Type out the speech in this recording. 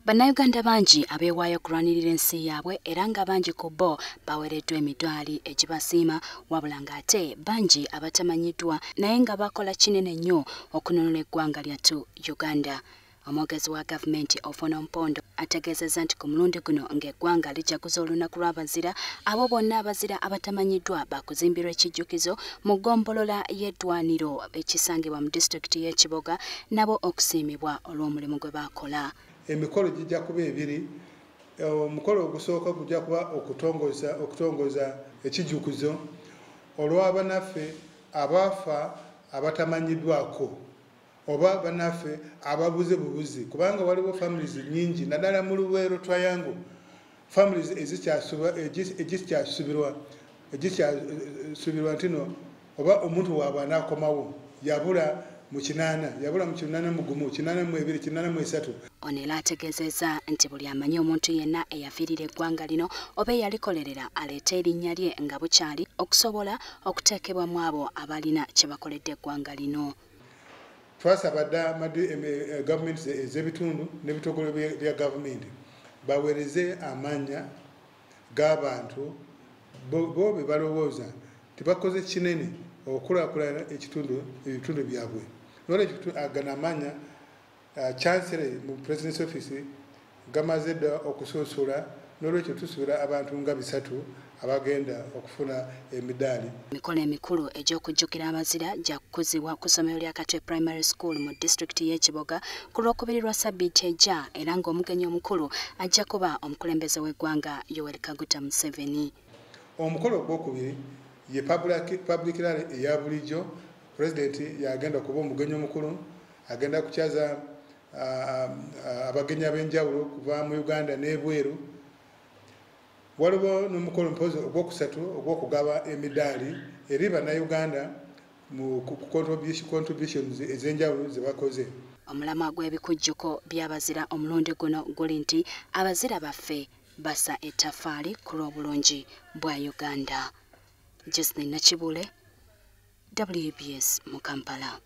Bannayuganda bangi abeewaayo okulwanirira ensi yaabwe era nga bangi ku bo baweereddwa emidaali egibasiima, wabula ng'ate bangi abatamanyiddwa naye nga bakola kinene nnyo okununula eggwanga lyattu Uganda. Omwogezi wa gavumenti Ofwono Opondo ategeezezza nti ku mulundi guno ng'eggwanga lijaguza olunaku lw'abazira, abo bonna abazira abatamanyiddwa bakuzimbirwa ekijjukizo mu ggombolola y'eddwaniro ekisangibwa mu disitulikiti y'e Kiboga nabo okusiimibwa olw'omulimu gwe baakola. Emikolo gijja kuba ebiri. Omukolo ogusooka gujja kuba okutongoza ekijjukizo olw'abanaffe abaafa abatamanyiddwako oba bannaffe ababuze bubuzi, kubanga waliwo families nyingi naddala mu Luweero Triangle, families ezikyasubirwa nti no oba omuntu waabwe anaakomawo yabula mu 80, yabula mu 81, 82, 83. Ono era ategeezezza nti buli amanyi omuntu yenna eyafiirira eggwanga lino oba eyalikolerera aleete erinnya lye nga bukyali okusobola okuteekebwa mu abo abalina kye bakoledde eggwanga lino. Twasaba dda gavumenti ez'ebitundu n'ebitongole bya gavumenti baweereze amannya g'abantu bo be balowooza tibakoze kinene okukulaakulanya ebitundu byabwe. Nolwekyo gano amannya Chancellor mu President's Office gamaze dda okusunsula, nolwekyo tusuubira abantu nga 3 abagenda okufuna emidaali. Emikolo emikulu egy'okujjukira abazira gya kukuzibwa ku ssomero lya Katwe Primary School mu disitulikiti y'e Kiboga ku Lwokubiri lwa ssabbiiti ejja, era ng'omugenyi omukulu ajja kuba omukulembeze w'eggwanga Yoweri Kaguta Museveni. Omukolo ogwokubiri ye public rally eya bulijjo. Pulezidenti yagenda kuba omugenyi omukulu, agenda kukyaza abagenyi ab'enjawulo kuva mu Uganda n'ebweru. Waliwo n'omukolo mpozi ogwokusatu ogw'okugaba emidaali eri bannayuganda mu contributions ez'enjawulo ze bakoze. Omulamwa gw'ebikujjuko by'abazira omulundi guno guli nti abazira baffe bassa ettaffaali ku lw'obulungi bwa Uganda. Jocelyn Nakibule, WBS mu Kampala.